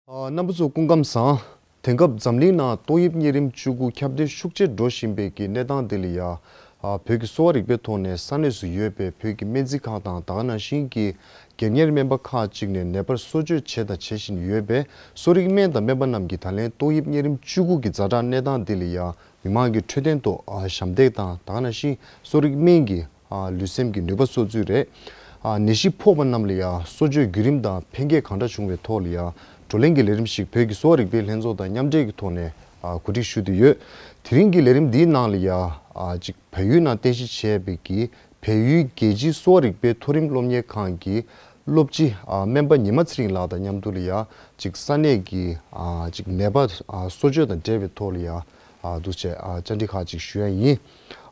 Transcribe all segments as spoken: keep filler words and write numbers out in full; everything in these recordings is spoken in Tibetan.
ཨ། རྣམ་པ་ཚོ་སྐུ་ཁམས་བཟང་། དེང་སྐབས་འཛམ་གླིང་ནང་ཏོག་དབྱིབས་གཉན་རིམས་བཅུ་དགུ་ཁྱབ་གདལ་ཤུགས་ཆེ་འགྲོ་བཞིན་པའི་གི་གནས་སྟངས་འདི་ལ་ཡ། ཨ། བོད་ཀྱི་གསོ་བ་རིག་པའི་ཐོག་ནས་ས་གནས་སུ་ཡོད་པའི་བོད་ཀྱི་སྨན་རྩིས་ཁང་དང་ད་ག་ནང་བཞིན་གྱི་སྒེར་གཉེར་སྨན་པ་ཁག་ཅིག་ནས་ནད་པར་གསོ་བཅོས་བྱས་དང་བྱེད་བཞིན་ཡོད་པས། གསོ་རིག་སྨན་དང་སྨན་པ་རྣམས་ཀྱིས་ད་ལན་ཏོག་དབྱིབས་གཉན་རིམས་བཅུ་དགུ་གི་ཛ་དྲག་གནས་སྟངས་འདི་ལ་ཡ། མི་མང་གི་འཕྲོད་བསྟེན་ཐོག་ཨ། ཞབས་འདེགས་དང་ད་ག་ནང་བཞིན་གསོ་རིག་སྨན་གྱི་ཨ། ལུས་སེམས་ཀྱི་ནུས་པ་གསོ་ཚུལ་རེད། ཨ། ནད་གཞི་ཕོག་པ་རྣམས་ལ་ཡང་གསོ་བཅོས་བརྒྱུད་རིམ་དང་ཕན་ཁེ་གང་འདྲ་བྱུང་བའི་ཐོག་ལ་ཡང་བགྲོ་གླེང་གི་ལས་རིམ་ཞིག་བོད་ཀྱི་གསོ་བ་རིག་པའི་ལྷན་ཚོགས་དང་མཉམ་འབྲེལ་གྱི་ཐོག་ནས་ཨ། གོ་སྒྲིག་ཞུ་བསྡད་ཡོད། དེ་རིང་གི་ལས་རིམ་འདིའི་ནང་ལ་ཡང་ཨ། ཅིག་བལ་ཡུལ་ནང་རྟེན་གཞི་བྱས་པའི་གི་བལ་ཡུལ་རྒྱལ་སྤྱིའི་གསོ་བ་རིག་པའི་མཐོ་རིམ་སློབ་གཉེར་ཁང་གི་སློབ་སྤྱི་ཨ། སྨན་པ་ཉི་མ་ཚེ་རིང་ལགས་དང་མཉམ་དུ་ལ་ཡ་ཅིག་ས་གནས་ཀྱི་ཨ། ཅིག་ནད་པ་ཨ། གསོ་བཅོས་དང་འབྲེལ་བའི་ཐོག་ལ་ཡ་ཨ། འདུག་བྱས་ཨ། བཅར་འདྲི་ཁག་ཅིག་ཞུ་ཡ་ཡིན།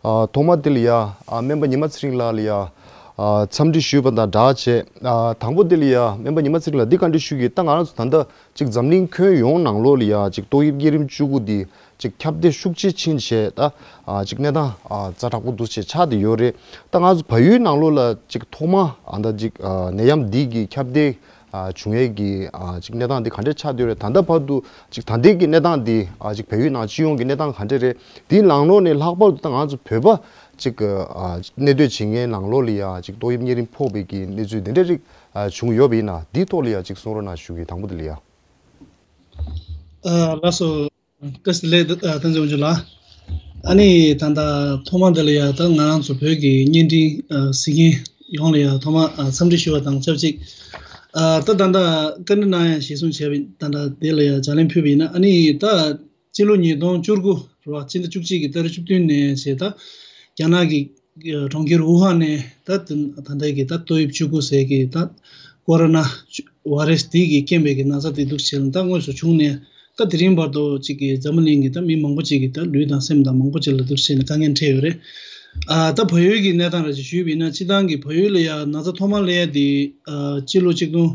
ཨ། ཐོག་མ་དེ་ལ་ཡ་ཨ། སྨན་པ་ཉི་མ་ཚེ་རིང་ལགས་ལ་ཡ་ཨ། འཚམས་འདྲི་ཞུས་པ་དང་སྦྲགས་བྱས། ཨ། དང་པོ་དེ་ལ་ཡ་སྨན་པ་ཉི་མ་ཚེ་རིང་ལགས་འདི་བཀའ་འདྲི་ཞུ་གི། ད་ང་རང་ཚོ་ད་ལྟ་ཅིག་འཛམ་གླིང་ཁྱོན་ཡོངས་ནང་ལོགས་ལ་ཡ་ཅིག་ཏོག་དབྱིབས་གཉན་རིམས་བཅུ་དགུ་འདི་ཅིག་ཁྱབ་གདལ་ཤུགས་ཆེ་ཕྱིན་བྱས། ད་ཨ། ཅིག་གནས་སྟངས་ཨ། ཛ་དྲག་པོ་འདུག་བྱས་ཆགས་བསྡད་ཡོད་རེད། ད་ང་ཚོ་བལ་ཡུལ་ནང་ལོགས་ལ་ཅིག་ཐོག་མ་ཨ། ད་ཅིག་ཨ། ནད་ཡམས་འདི་གི་ཁྱབ་གདལ་ཨ། བྱུང་ཡས་ཀྱི་ཨ། ཅིག་གནས་སྟངས་འདི་ག་འདྲས་ཆགས་བསྡད་ཡོད་རེད། ད་ལྟ་བར་དུ་ཅིག་ད་ལྟའི་གི་གནས་སྟངས་འདི་ཨ། ཅིག་བལ་ཡུལ་ནང་སྤྱི་ཡོངས་ཀྱི་གནས་སྟངས་ག་འདྲས་རེད། དེའི་ནང་ལོགས་ནས་ལྷག་པར་དུ་ད་ང་ཚོ་བོད་པ་ཅིག་ཨ། གནས་སྡོད་བྱེད་མཁན་ནང་ལོགས་ལ་ཡ་ཅིག་ཏོག་དབྱིབས་གཉན་རིམས་ཕོག་པའི་གི་གནས་ཚུལ་འདི་འདྲས་རིགས་ཨ། བྱུང་ཡོད་པ་ཡིན་ན་འདིའི་ཐོག་ལ་ཡ་ཅིག་གསུང་རོགས་གནང་ཞུ་གི། དང་པོ་འདི་ལ་ཡ། ཨ། ལགས་སོ། བཀྲ་ཤིས་བདེ་ལེགས། ཨ། བསྟན་འཛིན་དབང་ཕྱུག་ལགས། ཨ་ནི་ད་ལྟ་ཐོག་མ་འདི་ལ་ཡ་ད་ང་རང་ཚོ་བོད་ཀྱི་བརྙན་འཕྲིན་ཨ། གཟིགས་མཁན་ཡོངས་ལ་ཡ་ཐོག་མ་ཨ། འཚམས་འདྲི་ཞུ་བ་དང་ཆབས་ཅིག་ཨ། ད་ད་ལྟ་བཀའ་འདྲི་གནང་ཡ་གཞིར་བཟུང་བྱས་པའི་ད་ལྟ་དེ་ལ་ཡ་ལྗགས་ལན་ཕུལ་བ་ཡིན་ན། ཨ་ནི་ད་སྤྱི་ལོ་ཉིས་སྟོང་བཅུ་དགུ་རེད་བ། སྤྱི་ཟླ་བཅུ་གཅིག་གི་ཏ་རིག་བཅུ་བདུན་ནས་བྱས། ད་རྒྱ་ནག་གི་གྲོང་ཁྱེར་ཝུ་ཧན་ནས་ད་ད་ལྟའི་གི་ད་ཏོག་དབྱིབས་བཅུ་དགུ་ཟེར་གི་ད་ཀོ་རོ་ན་བྷའི་རེ་སི་དེ་གི་རྐྱེན་པས་གི་ན་ཚ་དེ་འདུག་བྱས་ནས་ད་དངོས་སུ་བྱུང་ནས། ད་དེ་རིང་བར་དུ་ཅིག་གི་འཛམ་བུ་གླིང་གི་ད་མི་མང་པོ་ཅིག་གི་ད་ལུས་དང་སེམས་དང་མང་པོ་ཅིག་ལ་འདུག་བྱས་ནས་དཀའ་ངལ་འཕྲད་ཡོད་རེད། ཨ། ད་བལ་ཡུལ་གི་གནས་སྟངས་ར་ཅིག་ཞུས་པ་ཡིན་ན། སྤྱིར་བཏང་གི་བལ་ཡུལ་ལ་ཡ་ན་ཚ་ཐོག་མ་སླེབས་ཡ་དེ་ཨ། སྤྱི་ལོ་ཆིག་སྟོང་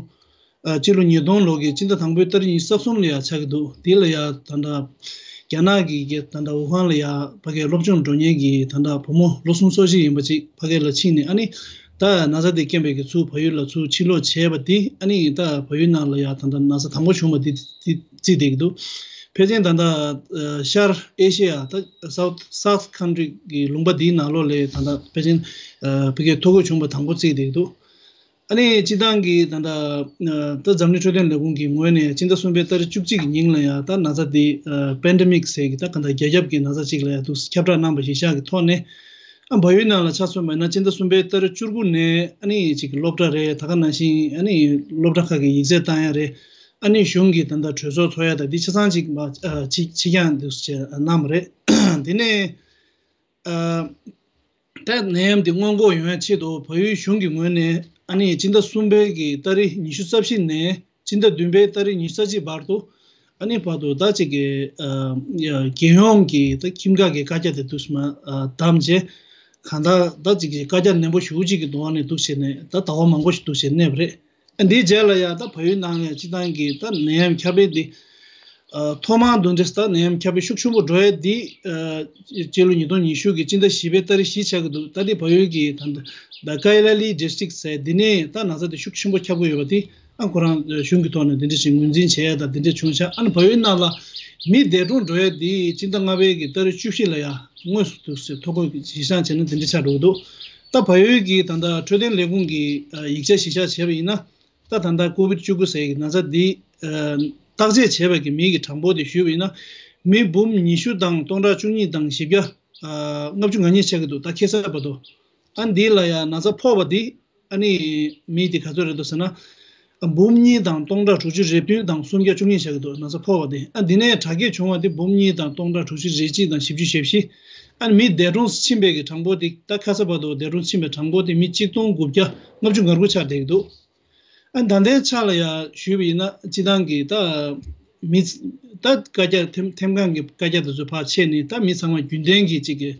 ཨ། སྤྱི་ལོ་ཉིས་སྟོང་ལོ་གི་སྤྱི་ཟླ་དང་པོའི་ཏ་རིག་ཉི་ཤུ་རྩ་གསུམ་ལ་ཡ་ཆགས་ཀྱི་འདུག་དེ་ལ་ཡ་ད་ལྟ་རྒྱ་ནག་གི་གི་ད་ལྟ་ཝུ་ཧན་ལ་ཡ་ཕ་གིར་སློབ་སྦྱོང་འགྲོ་མཁན་གྱི་ད་ལྟ་བུ་མོ་ལོ་སུམ་ཅུ་སོ་བཞི་ཡིན་པ་ཅིག་ཕ་གི་ལ་ཕྱིན་ནས། ཨ་ནི་ད་ན་ཚ་དེ་རྐྱེན་པས་གི་ཚུར་བལ་ཡུལ་ལ་ཚུར་ཕྱིར་ལོག་བྱས་པ་དེ། ཨ་ནི་ད་བལ་ཡུལ་ནང་ལ་ཡ་ད་ལྟ་ན་ཚ་དང་པོ་བྱུང་བ་དེ་དེ་བརྩིས་བསྡད་ཀྱི་འདུག་ཕལ་ཆེར་ད་ལྟ་ཨ། ཤར་ཨེ་ཤེ་ཡ་ད་སའུ་ཐི་སའུ་ཐི་ཁན་ཊི་རི་གི་ལུང་པ་དེའི་ནང་ལོགས་ལ་ད་ལྟ་ཕལ་ཆེར་ཨ། ཕ་གིར་ཐོ་འགོད་བྱུང་བ་དང་པོ་བརྩིས་བསྡད་ཀྱི་འདུག་ཨ་ནི་སྤྱིར་བཏང་གི་ད་ལྟ་ད་འཛམ་གླིང་འཕྲོད་བསྟེན་ལས་ཁུངས་ཀྱི་ངོས་ནས་སྤྱི་ཟླ་གསུམ་པའི་ཏ་རིག་བཅུ་གཅིག་གི་ཉིན་ལ་ཡ་ད་ན་ཚ་འདི་པན་ཌེ་མིག་ཟེར་གི་ད་གང་ལྟར་རྒྱ་ཁྱབ་ཀྱི་ན་ཚ་གཅིག་ལ་ཡ་འདུག་ཁྱབ་བསྒྲགས་གནང་བ་གཞིར་བཞག་གི་ཐོག་ནས། ཨ། བལ་ཡུལ་ནང་ལ་ཆ་མཚོན་པ་ཡིན་ན་སྤྱི་ཟླ་གསུམ་པའི་ཏ་རིག་བཅུ་དགུ་ནས་ཨ་ནི་ཅིག་སློབ་གྲྭ་རེད། ད་ག་ནང་བཞིན་ཨ་ནི་སློབ་གྲྭ་ཁག་གི་ཡིག་ཚད་བཏང་ཡ་རེད། ཨ་ནི་གཞུང་གི་ད་ལྟ་གྲོས་ཚོགས་ཚོགས་ཡ་དང་འདི་ཆ་ཚང་ཅིག་མ་ཨ། ཕྱི་ཕྱི་འགྱངས་འདུག་ཟེར་གནང་བ་རེད། དེ་ནས་ཨ། ད་ནད་ཡམས་འདི་སྔོན་འགོག་ཡོང་ཡ་ཆེད་དུ་བལ་ཡུལ་གཞུང་གི་ངོས་ནས་ཨ་ནི་སྤྱི་ཟླ་གསུམ་པའི་གི་ཏ་རིག་ཉི་ཤུ་རྩ་བཞི་ནས་སྤྱི་ཟླ་བདུན་པའི་ཏ་རིག་ཉི་ཤུ་རྩ་གཅིག་བར་དུ་ཨ་ནི་བར་དུ་ད་ཅིག་གི་ཨ། ཡ། རྒྱལ་ཡོངས་ཀྱི་ད་ཁྱིམ་བདག་གི་བཀའ་རྒྱ་དེ་འདུག་སེ་མར་ཨ། བསྡམས་བྱས། གང་ལྟར་ད་ཅིག་གི་བཀའ་རྒྱ་ནན་པོ་ཞེ་པོ་ཅིག་གི་ཐོག་ནས་འདུག་བྱས་ནས་ད་ཟླ་བ་མང་པོ་ཞིག་འདུག་བྱས་གནས་པ་རེད། ཨ། འདིའི་རྗེས་ལ་ཡ་ད་བལ་ཡུལ་ནང་ཡ་སྤྱིར་བཏང་གི་ད་ནད་ཡམས་ཁྱབ་སྤེལ་འདི། ཨ། ཐོག་མར་འདུག་འདྲ་ད་ནད་ཡམས་ཁྱབ་སྤེལ་ཤུགས་ཆེན་པོ་འགྲོ་ཡ་འདི། ཨ། སྤྱི་ལོ་ཉིས་སྟོང་ཉི་ཤུ་གི་སྤྱི་ཟླ་བཞི་པའི་ཏ་རིག་བཞི་ཆགས་ཀྱི་འདུག་ད་འདི་བལ་ཡུལ་གྱི་ད་ད་ཀའི་ལ་ལི་ཌི་སི་ཊི་རིག་ཟེར་འདི་ནས་ད་ན་ཚ་འདི་ཤུགས་ཆེན་པོ་ཁྱབ་ཀྱི་ཡོད་པ་འདི། ཨ། ཁོ་རང་གཞུང་གི་ཐོག་ནས་འདི་འདྲ་ཞིག་ངོས་འཛིན་བྱས་ཡ་ད་འདི་འདྲ་བྱུང་ཤག་ཨ་ནི་བལ་ཡུལ་ནང་ལ་མི་འདས་གྲོངས་འགྲོ་ཡ་འདི་སྤྱི་ཟླ་ལྔ་པའི་གི་ཏ་རིག་བཅུ་བཞི་ལ་ཡ་དངོས་སུ་འདུག་སེ་ཐོ་འགོད་ཀྱི་གཞིར་བཞག་བྱས་ན་འདི་འདྲ་ཆགས་འགྲོ་གི་འདུག་ད་བལ་ཡུལ་གྱི་ད་ལྟ་འཕྲོད་བསྟེན་ལས་ཁུངས་ཀྱི་ཨ། ཡིག་ཆ་གཞིར་བཞག་བྱས་པ་ཡིན་ན། ད་ད་ལྟ་ཀོ་བིཌ་བཅུ་དགུ་ཟེར་གྱི་ན་ཚ་འདི་ཨ། བརྟག་དཔྱད་བྱས་པའི་གི་མི་གི་གྲངས་འབོར་དེ་ཞུས་པ་ཡིན་ན། མི་འབུམ་ཉི་ཤུ་དང་སྟོང་ཕྲག་བཅུ་གཉིས་དང་བཞི་བརྒྱ་ཨ། ལྔ་བཅུ་ང་གཉིས་ཆགས་ཀྱི་འདུག་ད་ཁ་སང་བར་དུ། ཨ། འདི་ལ་ཡང་ན་ཚ་ཕོག་པ་འདི་ཨ་ནི་མི་དེ་ག་ཚོད་རེད་འདུག་ཟེར་ན། ཨ། འབུམ་གཉིས་དང་སྟོང་ཕྲག་དྲུག་ཅུ་རེ་བདུན་དང་སུམ་བརྒྱ་བཅུ་གཉིས་ཆགས་ཀྱི་འདུག་ན་ཚ་ཕོག་པ་དེ། ཨ། འདི་ནས་དྲག་སྐྱེད་བྱུང་བ་དེ་འབུམ་གཉིས་དང་སྟོང་ཕྲག་དྲུག་ཅུ་རེ་གཅིག་དང་བཞི་བཅུ་ཞེ་བཞི། ཨ་ནི་མི་འདས་གྲོངས་ཕྱིན་པའི་གི་གྲངས་འབོར་དེ་ད་ཁ་སང་བར་དུ་འདས་གྲོངས་ཕྱིན་པའི་གྲངས་འབོར་དེ་མི་གཅིག་སྟོང་དགུ་བརྒྱ་ལྔ་བཅུ་ང་དགུ་ཆགས་བསྡད་ཀྱི་འདུག་ཨ། ད་ལྟའི་ཆ་ལ་ཡ་ཞུས་པ་ཡིན་ན་སྤྱིར་བཏང་གི་ད་མི་ད་བཀའ་རྒྱ་ཐེམ་ཐེམ་ཁང་གི་བཀའ་རྒྱ་དེ་ཚོ་ཕར་ཕྱེ་ནས་ད་མི་ཚང་མ་རྒྱུན་ལྡན་གྱི་ཅིག་གི་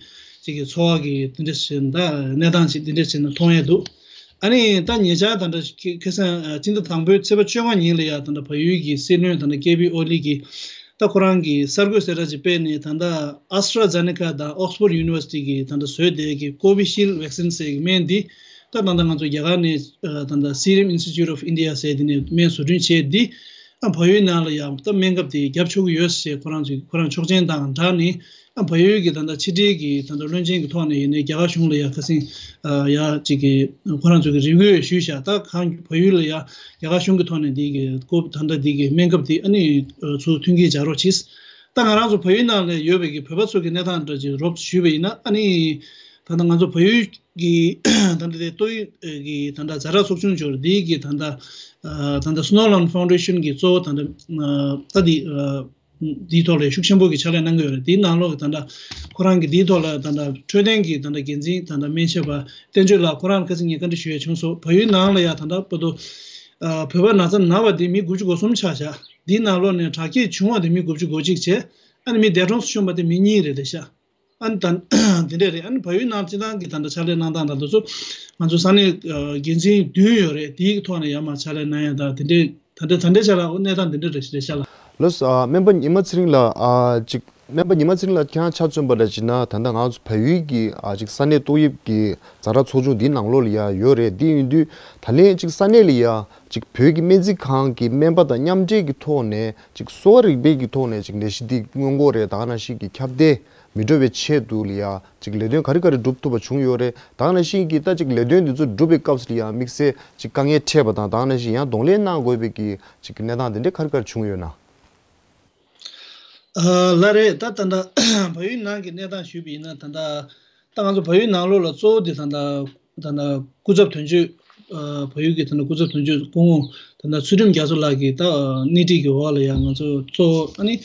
ཅིག་གི་འཚོ་བ་གི་དེ་འདྲ་བྱས་ད་གནས་སྟངས་ཅིག་དེ་འདྲ་བྱས་ན་མཐོང་ཡ་འདུག་ཨ་ནི་ད་ཉེ་ཆར་ད་ལྟ་ཁ་སང་སྤྱི་ཟླ་དང་པོའི་ཚེས་པ་བཅོ་ལྔ་ཉིན་ལ་ཡ་ད་ལྟ་བལ་ཡུལ་གྱི་སྲིད་བློན་ད་ལྟ་ཀེ་པི་ཨོ་ལི་གིས་ད་ཁོ་རང་གི་གསར་འགོད་གསལ་བསྒྲགས་ཅིག་སྤེལ་ནས། ད་ལྟ་ཨ་སི་ཊ་ར་ཛེ་ནེ་ཀ་དང་ཨོག་སི་ཕོར་ཌི་ཡུ་ནི་ཝར་སི་ཊི་གིས་ད་ལྟ་བཟོས་བསྡད་ཀྱི་ཀོ་བི་ཤིལ་ཌི་ཝེག་སིན་ཟེར་གྱི་སྨན་འདི། ད་ད་ལྟ་ང་ཚོ་རྒྱ་གར་ནས་ཨ། ད་ལྟ་སི་རམ་ཨིན་སི་ཊི་ཊུཊ་ཨོཕ་ཨིན་ཌི་ཡ་ཟེར་དེ་ནས་སྨན་བཟོ་སྐྲུན་བྱས་འདི། ཨ་བལ་ཡུལ་ནང་ལ་ཡང་ད་སྨན་ཁབ་དེ་བརྒྱབ་ཆོག་གི་ཡོད་ཞེས་ཁོ་རང་ཚོས་ཁོ་རང་ཆོག་མཆན་དང་སྦྲགས་ནས། ཨ་བལ་ཡུལ་གྱི་ད་ལྟ་ཕྱི་འབྲེལ་གྱི་ད་ལྟ་བློན་ཆེན་གྱི་ཐོག་ནས་ཡིན་ནའི་རྒྱ་གར་གཞུང་ལ་ཡང་ཁ་སང་ཨ་ཡ་གཅིག་གི་ཁོ་རང་ཚོ་གི་རེ་སྐུལ་ཞུས་བཞག་ད་གང་བལ་ཡུལ་ལ་ཡང་རྒྱ་གར་གཞུང་གི་ཐོག་ནས་འདི་གི་ཀོ་ད་ལྟ་འདི་གི་སྨན་ཁབ་དེ་ཨ་ནི་ཚུར་མཐུན་རྐྱེན་སྦྱར་རོགས་གྱིས། ད་ང་རང་ཚོ་བལ་ཡུལ་ནང་ལ་ཡོད་པའི་གི་བོད་པ་ཚོ་གི་གནས་སྟངས་འདྲ་ཅིག་རོབ་ཞུས་པ་ཡིན་ན། ཨ་ནི་ད་ལྟ་ང་ཚོ་བལ་ཡུལ་གྱི་ད་ལྟ་དེ་ཏོག་དབྱིབས་ཀྱི་ད་ལྟ་ཛ་དྲག་ཚོགས་ཆུང་འབྱོར་འདི་གི་ད་ལྟ་ད་ལྟ་Snow Lawn Foundation གི་གཙོ་བོ་ད་ལྟ་ད་འདི་འདིའི་ཐོག་ལ་ཤུགས་ཆེན་པོ་གི་ཕྱག་ལས་གནང་གི་ཡོད་རེད། དེའི་ནང་ལོགས་ཀྱི་ད་ལྟ་ཁོ་རང་གི་འདིའི་ཐོག་ལ་ད་ལྟ་འཕྲོད་བསྟེན་གྱི་ད་ལྟ་འགན་འཛིན་ད་ལྟ་སྨན་ཞབས་པ་བསྟན་ཆོས་ལགས་ཁོ་རང་ཁ་སང་ངས་བཀའ་འདྲི་ཞུ་ཡས་བྱུང་སོང་། བལ་ཡུལ་ནང་ལ་ཡ་ད་ལྟ་བར་དུ་བོད་པ་ན་ཚ་ན་བ་དེ་མི་དགུ་བཅུ་གོ་གསུམ་ཆགས་བཞག་འདིའི་ནང་ལོགས་ནས་དྲག་སྐྱེད་བྱུང་བ་དེ་མི་དགུ་བཅུ་གོ་གཅིག་བྱས། ཨ་ནི་མི་འདས་གྲོངས་སུ་ཤོར་བ་དེ་མི་གཉིས་རེད་བསྡད་ཤག་ཨ་ནི་ད་དེ་འདྲས་རེད། ཨ་ནི་བལ་ཡུལ་ནང་སྤྱི་བཏང་གི་ད་ལྟ་ཕྱག་ལས་གནང་སྟངས་དང་དེ་ཚོ་ང་ཚོ་ས་གནས་འགན་འཛིན་བདུན་ཡོད་རེད། དེའི་ཐོག་ནས་ཡར་མར་ཕྱག་ལས་གནང་ཡ་དང་དེ་འདྲས་ད་ལྟ་ད་ལྟའི་ཆ་ལ་གནས་སྟངས་དེ་འདྲས་རེད་ཤག་ལ། ལགས་སོ། ཨ་སྨན་པ་ཉི་མ་ཚེ་རིང་ལགས། ཨ་ཅིག་སྨན་པ་ཉི་མ་ཚེ་རིང་ལགས་ཁྱེད་རང་ཆ་མཚོན་པ་འདྲ་བྱས་ན་ད་ལྟ་ང་ཚོ་བལ་ཡུལ་གྱི་ཨ་ཅིག་ས་གནས་ཏོག་དབྱིབས་ཀྱི་ཛ་དྲག་ཚོགས་ཆུང་འདིའི་ནང་ལོགས་ལ་ཡ་ཡོད་རེད། འདི་ཡིན་དུས་ད་ལན་ཅིག་ས་གནས་ལ་ཡ་ཅིག་བོད་ཀྱི་སྨན་རྩིས་ཁང་གི་སྨན་པ་དང་མཉམ་འབྲེལ་གྱི་ཐོག་ནས་ཅིག་གསོ་བ་རིག་པའི་གི་ཐོག་ནས་ཅིག་ནད་གཞི་འདི་སྔོན་འགོག་རེད། ད་ག་ནང་བཞིན་གྱི་ཁྱབ་གདལ་མི་འགྲོ་བའི་ཆེད་དུ་ལ་ཡ་ཅིག་ལས་དོན་ག་རེ་ག་རེ་སྒྲུབ་ཐུབ་པ་བྱུང་ཡོད་རེད། ད་ག་ནང་བཞིན་གྱི་ད་ཅིག་ལས་དོན་འདི་ཚོ་སྒྲུབ་པའི་སྐབས་སུ་ལ་ཡ་དམིགས་བསལ་ཅིག་དཀའ་ངལ་འཕྲད་པ་དང་ད་ག་ནང་བཞིན་ཡང་གདོང་ལེན་གནང་དགོས་པའི་གི་ཅིག་གི་གནས་སྟངས་དེ་འདྲ་ག་རེ་ག་རེ་བྱུང་ཡོད་ན། ཨ་ལགས་རེད། ད་ད་ལྟ་བལ་ཡུལ་ནང་གི་གནས་སྟངས་ཞུས་པ་ཡིན་ན་ད་ལྟ་ད་ང་ཚོ་བལ་ཡུལ་ནང་ལོགས་ལ་གཙོ་བོ་དེ་ད་ལྟ་ད་ལྟ་སྐུ་ཚབ་དོན་གཅོད་ཨ་བལ་ཡུལ་གྱི་ད་ལྟ་སྐུ་ཚབ་དོན་གཅོད་སྐུ་ངོ་ད་ལྟ་ཚུལ་ཁྲིམས་རྒྱ་མཚོ་ལགས་ཀྱི་ད་ཨ་སྣེ་ཁྲིད་ཀྱི་འོག་ལ་ཡང་ང་ཚོ་གཙོ་བོ་ཨ་ནི་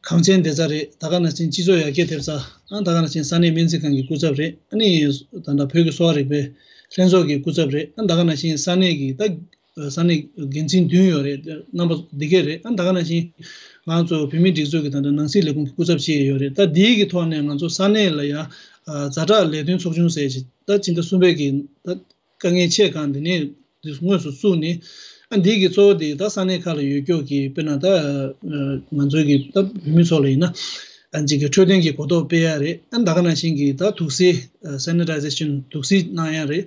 གངས་ཅན་བདེ་རྩ་རེད། ད་ག་ནང་བཞིན་སྤྱི་ཚོགས་ཡར་རྒྱས་ཐེབས་རྩ་ཨ་ད་ག་ནང་བཞིན་ས་གནས་སྨན་རྩིས་ཁང་གི་སྐུ་ཚབ་རེད། ཨ་ནི་ད་ལྟ་བོད་ཀྱི་གསོ་བ་རིག་པའི་ལྷན་ཚོགས་ཀྱི་སྐུ་ཚབ་རེད། ཨ་ད་ག་ནང་བཞིན་ས་གནས་ཀྱི་ད་ས་གནས་འགན་འཛིན་བདུན་ཡོད་རེད། རྣམ་པ་འདི་གས་རེད། ཨ་ད་ག་ནང་བཞིན་ང་ཚོ་བོད་མིའི་སྒྲིག་འཛུགས་ཀྱི་ད་ལྟ་ནང་སྲིད་ལས་ཁུངས་ཀྱི་སྐུ་ཚབ་ཅིག་ཡོད་རེད། ད་འདིའི་གི་ཐོག་ནས་ང་ཚོ་ས་གནས་ལ་ཡ་ཛ་དྲག་ལས་དོན་ཚོགས་ཆུང་ཟེར་ཅིག་ད་ཕྱི་ཟླ་གསུམ་པའི་གི་ད་དཀའ་ངལ་ཆེ་གང་འདི་ནས་འདི་དངོས་སུ་བཙུགས་ནས། ཨ་འདི་གི་གཙོ་བོ་དེ་ད་ས་གནས་ཁག་ལ་ཡོད་ཀྱོག་གི་དཔེར་ན་ད་ང་ཚོའི་གི་ད་བོད་མི་ཚོ་ལ་ཡིན་ན་ཨ་ཅིག་གི་འཕྲོད་བསྟེན་གྱི་གོ་རྟོགས་སྤེལ་ཡ་རེད། ཨ་ད་ག་ནང་བཞིན་གྱི་ད་དུག་སེལ་sanitization དུག་སེལ་གནང་ཡ་རེད།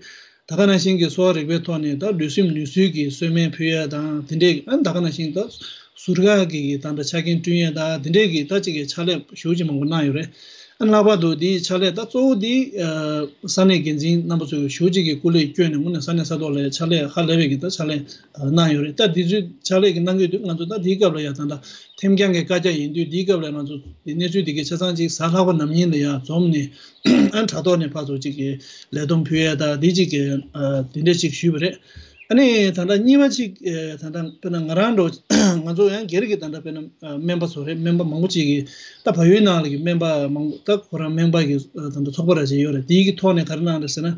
ད་ག་ནང་བཞིན་གྱི་གསོ་བ་རིག་པའི་ཐོག་ནས་ད་ལུས་སེམས་ནུས་གསོའི་གི་གསོལ་སྨན་ཕུལ་ཡ་དང་དེ་འདྲས་ཨ་ད་ག་ནང་བཞིན་ད་ཟུར་བཀག་གི་ད་ད་ཆ་རྐྱེན་བསྐྲུན་ཡ་ད་དེ་འདྲས་གི་ད་ཅིག་གི་ཕྱག་ལས་ཞེ་པོ་ཅིག་མང་པོ་གནང་ཡོད་རེད། ཨ་ལྷག་པར་དུ་དེའི་ཕྱག་ལས་ད་གཙོ་བོ་དེ་ས་གནས་འགན་འཛིན་རྣམ་པ་ཚོས་ཞེ་པོ་ཅིག་གི་སྐུ་ལས་བསྐྱོན་ནས་དངོས་གནས་ས་གནས་ས་ཐོག་ལ་ཕྱག་ལས་ཧ་ལས་པའི་གི་ད་ཕྱག་ལས་གནང་ཡོད་རེད། ད་དེ་ཚོའི་ཕྱག་ལས་གི་གནང་གི་དུས་ང་ཚོ་ད་དེའི་སྐབས་ལ་ཡ་ད་ད་ཐེམ་རྐྱང་གི་བཀའ་རྒྱ་ཡིན་དུས་དེའི་སྐབས་ལ་ང་ཚོ་དེ་གནས་ཚུལ་དེ་གའི་ཆ་ཚང་ཅིག་གཟའ་ལྷག་པ་ནམ་ཡིན་ལ་ཡ་འཛོམས་ནས་ཨ་དྲ་ཐོག་ནས་ཕར་ཚུར་ཅིག་གི་ལས་བསྡོམས་ཕུལ་ཡ་ད་དེ་ཅིག་གི་དེ་འདྲ་ཅིག་ཞུས་པ་རེད། ཨ་ནི་ད་ལྟ་གཉིས་པ་ཅིག་ཨེ་ད་ལྟ་དཔེར་ན་ང་རང་འདྲ་ང་ཚོ་ཡང་སྒེར་གྱི་ད་ལྟ་དཔེར་ན་ཨ་སྨན་པ་ཚོ་རེད། སྨན་པ་མང་པོ་ཅིག་གིས་ད་བལ་ཡུལ་ནང་ལ་གི་སྨན་པ་མང་པོ་ད་ཁོ་རང་སྨན་པ་གི་ཨ་ད་ལྟ་ཚོགས་པ་ར་ཅིག་ཡོད་རེད། དེའི་གི་ཐོག་ནས་ག་རེ་གནང་རེད་ཟེར་ན།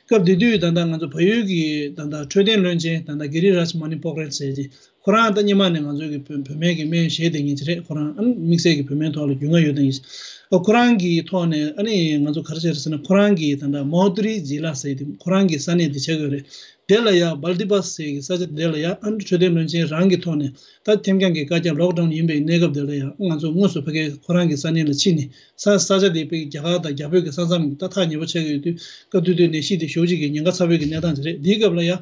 སྐབས་དེ་དུས་ད་ལྟ་ང་ཚོ་བལ་ཡུལ་གྱི་ད་ལྟ་འཕྲོད་བསྟེན་བློན་ཆེན་ད་ལྟ་གྷི་རི་རཱཇ་མ་ནི་པོག་རལ་ཟེར་གྱི་ཁོ་རང་ད་སྔོན་མ་ནས་ང་ཚོ་གི་བོད་བོད་སྨན་གྱི་སྨན་བཞེས་བསྡད་མཁན་ཅིག་རེད། ཁོ་རང་ཨ་དམིགས་བསལ་གྱི་བོད་སྨན་ཐོག་ལ་རྒྱུས་མངའ་ཡོད་མཁན་ཅིག་ཨ་ཁོ་རང་གི་ཐོག་ནས་ཨ་ནི་ང་ཚོ་ག་རེ་བྱས་རེད་ཟེར་ན། ཁོ་རང་གི་ད་ལྟ་མོ་ཏི་རི་ཛི་ལ་ཟེར་དེ་ཁོ་རང་གི་ས་གནས་དེ་ཆགས་ཡོད་རེད། དེ་ལ་ཡ་བལ་ཏི་པ་ཟེར་གྱི་ས་ཆ་དེ་ལ་ཡ་ཨ་ནི་འཕྲོད་བསྟེན་བློན་ཆེན་རང་གི་ཐོག་ནས་ད་ཐེམ་རྐྱང་གི་བཀའ་རྒྱ་ལོག་ཌའུན་ཡིན་པའི་གནས་སྐབས་དེ་ལ་ཡ་ང་ཚོ་དངོས་སུ་ཕ་གིར་ཁོ་རང་གི་ས་གནས་ལ་ཕྱིན་ནས་ས་ས་ཆ་དེ་ཕ་གི་རྒྱ་གར་དང་རྒྱ་བོད་ཀྱི་ས་མཚམས་ཀྱི་ད་ཐག་ཉེ་པོ་ཆགས་ཀྱི་ཡོད་དུས་སྐབས་དེ་དུས་ནད་གཞི་དེ་ཞེ་པོ་ཅིག་གི་ཉེན་ཁ་ཚ་བོའི་གི་གནས་སྟངས་ཅིག་རེད། དེའི་སྐབས་ལ་ཡ།